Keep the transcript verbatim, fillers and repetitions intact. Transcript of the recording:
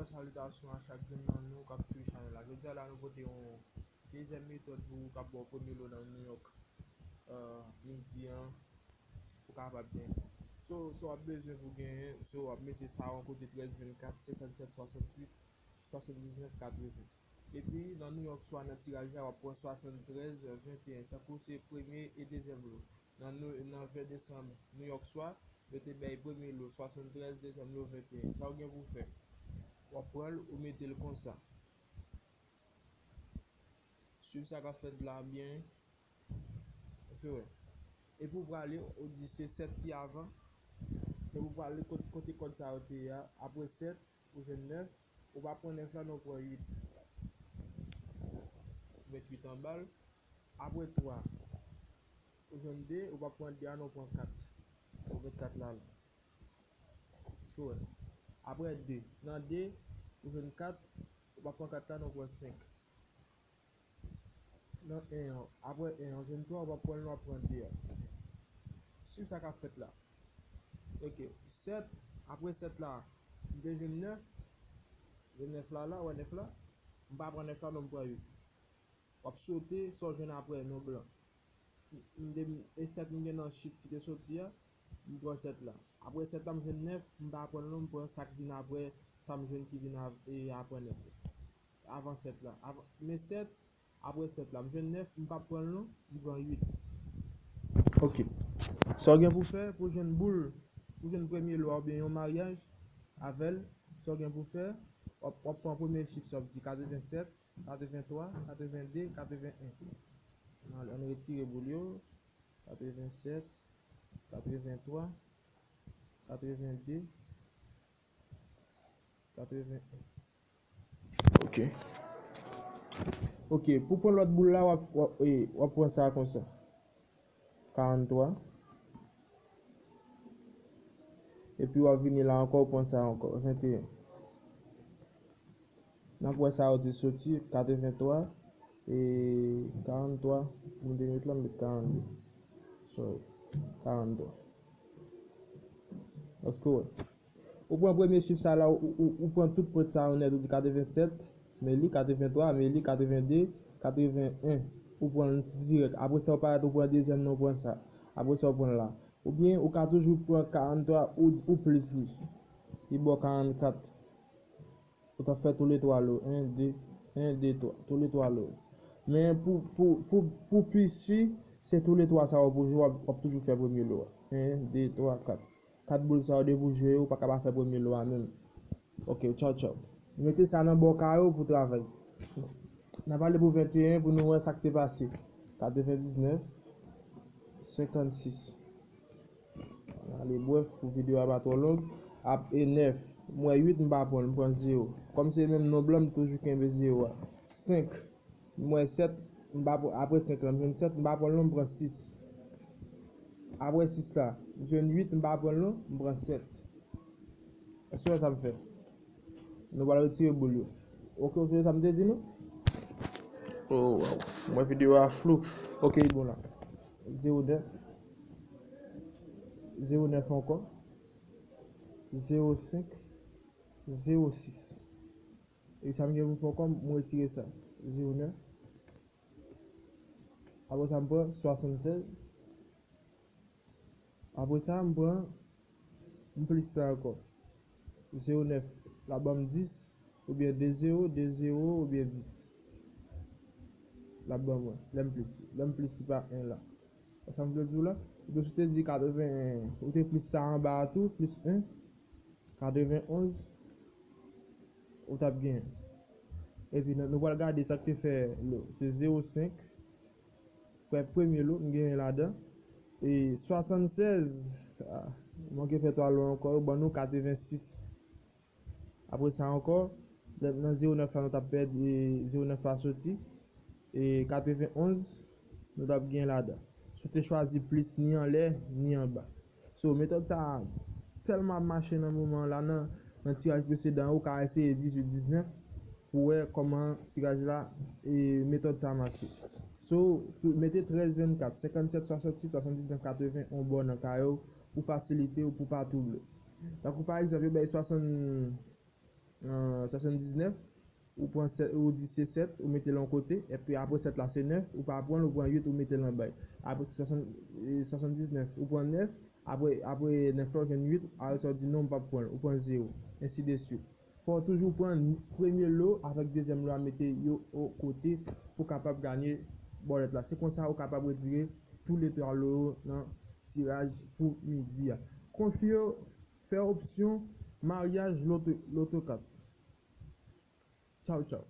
Salitations à chaque grenn nan nou k ap swiv chanèl la. Jodi a la nou pote yon dezyèm metòd pou w k ap ba w premye lo nan New York, euh, midi an, pou w kapab genyen. So, sa w ap bezwen pou genyen, so w ap mete sa yon kote trèz vennkat, senkannsèt swasanntuit, swasanndiznèf katreven. Epi nan New York swa nan tiraj la, w ap pran swasanntrèz venteyen, tankou se premye e dezyèm lo. Nan, nou, nan ven desanm, New York swa, yo te bay premye lo swasanntrèz, dezyèm lo venteyen. Sa w gen pou w fè? W ap pran l, ou mete l konsa. Swiv sa k ap fèt la byen. Èske w wè? Epi w prale, ou di se sèt ki avan. Epi w prale kot-, kote kòd sa yo te ye a. Apre sèt, ou jwenn nèf. Ou pa pran nèf la, non, ou pran uit. Ou met uit anba l. Apre twa, ou jwenn de, ou pa pran de a, non, ou pran kat. Ou met kat la la. Èske w wè? Apre de, nan de, ou jwenn kat, ou pa pran kat la, non, ou pran senk. Nan en an, apre en an, ou jwenn twa, ou pa pran l, non, ou pran de a. Swiv sa k ap fèt la. Ok, sèt, apre sèt la, m te jwenn nèf, jwenn nèf la la, ou wè nèf la? M pa pran nèf la, non, m pran uit. W ap sote sa w jwenn apre, non blan. M, m te, e sèt m gen nan chif ki te soti a, m pran sèt la. Apre sèt la, m jwenn nèf, m pa pran l non, m pran sa k vin apre, sa m jwenn ki vin av-, e apre nèf la. Avan sèt la. Avan, men sèt, apre sèt la, m jwenn nèf, m pa pran l non, m pran uit. Ok. Sa w gen pou fè, pou jwenn boul, pou jwenn premye lo a oubyen yon maryaj avè l, sa w gen pou fè, w ap, w ap pran premye chif sa w ap di, katrevennsèt, katreventwa, katrevendi, katreven-en. Ann, ann retire boul yo. Katrevennsèt, katreventwa, katrevendi, katreven-en. Ok. Ok, pou pran lòt boul la, w ap, w ap, e, w ap pran sa konsa. Karannntwa. Epi w ap vini la ankò, w pran sa ankò, venteyen. N ap wè sa yo te soti, katreventwa, e karannntwa, m te met la, m met karannde. Sorry, karannntwa. Èske w wè? Ou pran premye chif sa la, ou, ou, ou pran tout pwent sa yo nèt, ou di katrevennsèt, men li, katreventwa, men li, katrevendi, katreven-en. Ou pran l dirèk. Apre sa, ou parèt, ou pran dezyèm nan, ou pran sa. Apre sa, ou pran la. Oubyen, ou ka toujou pran karannntwa ou, ou plis li. Li ba w karannkat. Ou t ap fè toulètwa lo. En, de, en, de, twa. Toulètwa lo. Men pou, pou, pou, pou pi si, se toulètwa sa yo pou jwe, w ap, w ap toujou fè premye lo a. En, de, twa, kat. Kat boul sa yo depi w jwe yo, ou pa ka pa fè premye lo a menm. Ok, tchaw, tchaw. Mete sa nan bò kare w pou travay. N ap ale pou venteyen pou nou wè sa k te pase. Katrevendiznèf, senkannsis. Ale, brèf, pou videyo a pa twò long. Ap, e nèf. M wè uit, m pa pran l, m pran zewo. Kòm se menm non blan, m toujou kenbe zewo a. Senk. M wè sèt, m pa pran, apre senk la, m jwenn sèt, m pa pran l non, m pran sis. Apre sis la, m jwenn uit, m pa pran l non, m pran sèt. Èske w wè sa m fè? Nou pral retire boul yo. Ok, w sonje sa m te di nou? Oh, waw. M wè videyo a flou. Ok, bon la. Zewo nèf. Zewo nèf ankò. Zewo senk. Zewo sis. Epi sa m gen pou m fè ankò, m retire sa. Zewo nèf. Apre sa, m pran swasannsèz. Apre sa, m pran, m plis sa ankò. Zewo nèf, l ap ban m dis, oubyen de zewo, de zewo, oubyen dis. L ap ban mwen, lè m plis, lè m plis li pa en la. Sa m vle di w la, epi si w te di katreven, ou te plis sa anba a tou, plis en, katrevenonz, ou t ap genyen. Epi nou, nou pral gade sa k te fè lo, se zewo senk, prè-, premye lo, m genyen ladan. E swasannsèz, ah, manke fè twa lo ankò, yo ban nou katrevensis. Apre sa ankò, nan, nan zewo nèf la, nou t ap pèdi, e zewo nèf la soti, e katrevenonz, nou t ap gen ladan. Si w te chwazi plis ni anlè, ni anba. So, metòd sa a tèlman ap mache nan moman an la, nan, nan tiraj presedan an, ou ka eseye dizuit, diznèf, pou wè kòman tiraj la, e metòd sa a mache. So, tou, mete trèz vennkat, senkannsèt swasantuit, swasanndiznèf katreven, yon bò nan kare w, pou fasilite w, pou pa twouble w. Tankou pa egzanp, yo bay swasann, euh, swasanndiznèf, ou pran sèt, ou di se sèt, ou mete l yon kote, epi apre sèt la se nèf, ou pa pran l, ou pran uit, ou mete l anba. Apre swasann, e, swasanndiznèf, ou pran nèf, apre, apre nèf la, ou jwenn uit, apre sa, ou di non, m p ap pran l, ou pran zewo, ensi de swit. Fò w toujou pran premye lo avèk dezyèm lo a, mete yo o kote pou kapab ganye bòlèt la. Se konsa ou kapab retire tou le twa lo yo nan tiraj pou midi a. Konfye, fè opsyon maryaj loto, loto kat. Tchaw, tchaw.